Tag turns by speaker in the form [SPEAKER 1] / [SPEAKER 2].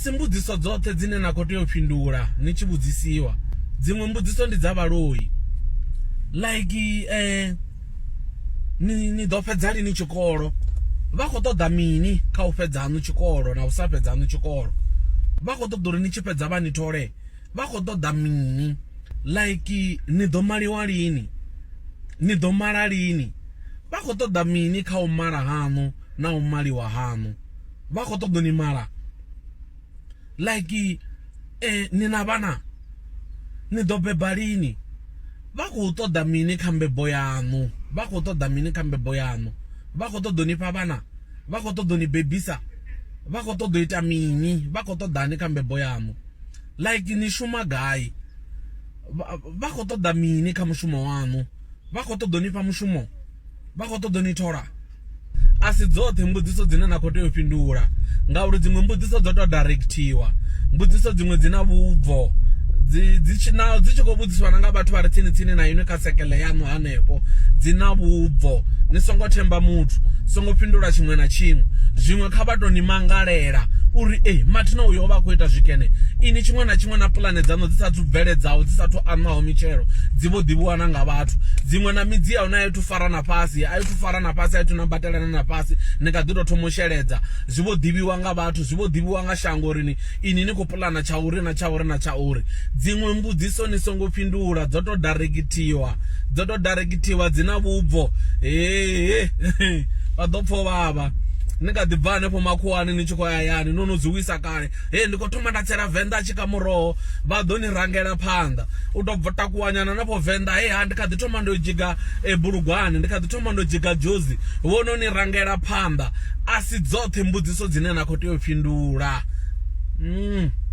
[SPEAKER 1] A si mbudziso dzoṱhe dzine na khou tea u fhindula ni tshi vhudzisiwa. Dziṅwe mbudziso ndi dza vhaloi like eh, ni ni ḓo fhedza lini tshikolo vha khou ṱoḓa mini kha u fhedza haṋu tshikolo na u sa fhedza haṋu tshikolo vha khou ṱoḓa uri ni tshi fhedza vha ni thole vha khou ṱoḓa mini like ni ḓo maliwa lini ni ḓo mala lini vha khou ṱoḓa mini kha u mala haṋu na u maliwa haṋu vha khou ṱoḓa ni mala like eh, ni na vhana ni ḓo beba lini vha khou ṱoḓa mini kha mbebo yaṋu vha khou ṱoḓa mini kha mbebo yaṋu vha khou ṱoḓa u ni fha vhana vha khou ṱoḓa u ni bebisa vha khou ṱoḓa u ita mini vha khou ṱoḓani kha mbebo yaṋu like ni shuma gai vha khou ṱoḓa mini kha mushumo waṋu vha khou ṱoḓa u ni fha mushumo vha khou ṱoḓa u ni thola A si dzoṱhe mbudziso dzine na khou tea u fhindula ngauri dziṅwe mbudziso dzo tou directiwa mbudziso dziṅwe dzi na vhubvo dzi dzi tshi na dzi tshi khou vhudziswa na nga vhathu vha re tsini tsini na inwi kha sekele yaṋu hanefho dzi na vhubvo ni songo themba muthu songo fhindula tshiṅwe na tshiṅwe zwiṅwe kha vha to ni mangalela uri e mathina uyo o vha a khou ita zwikene ini tshiṅwe na tshiṅwe na pulane dzaṋu dzi sathu bveledzaho dzi sathu aṋwaho mitshelo dzi vho ḓivhiwa na nga vhathu dziṅwe na midzi ya hone a i thu fara na fhasi a i thu fara na fhasi a i thu nambatelana na fhasi ni kha ḓi tou thoma u sheledza zwi vho ḓivhiwa nga vhathu zwi vho ḓivhiwa nga shango uri ni ini ni khou pulana tsha uri na tsha uri na tsha uri dziṅwe mbudziso ni songo fhindula dzo to darekithiwa dzo to darekithiwa dzi na vhubvo hee vha ḓo pfha vhavha ni kha ḓi bva hanefho makhuwani ni tshi khou ya hayani no no dzi wisa kale he ndi khou thoma nda tsela venḓa a tshi ka muroho vha ḓo ni rangela phanḓa u tou takuwanyana hanefho venḓa he ha ndi kha ḓi thoma ndo dzhiga e, bulugwane ndi kha ḓi thoma ndo dzhiga jozi vho no ni rangela phanḓa a si dzoṱhe mbudziso dzine na khou tea u fhindula mm.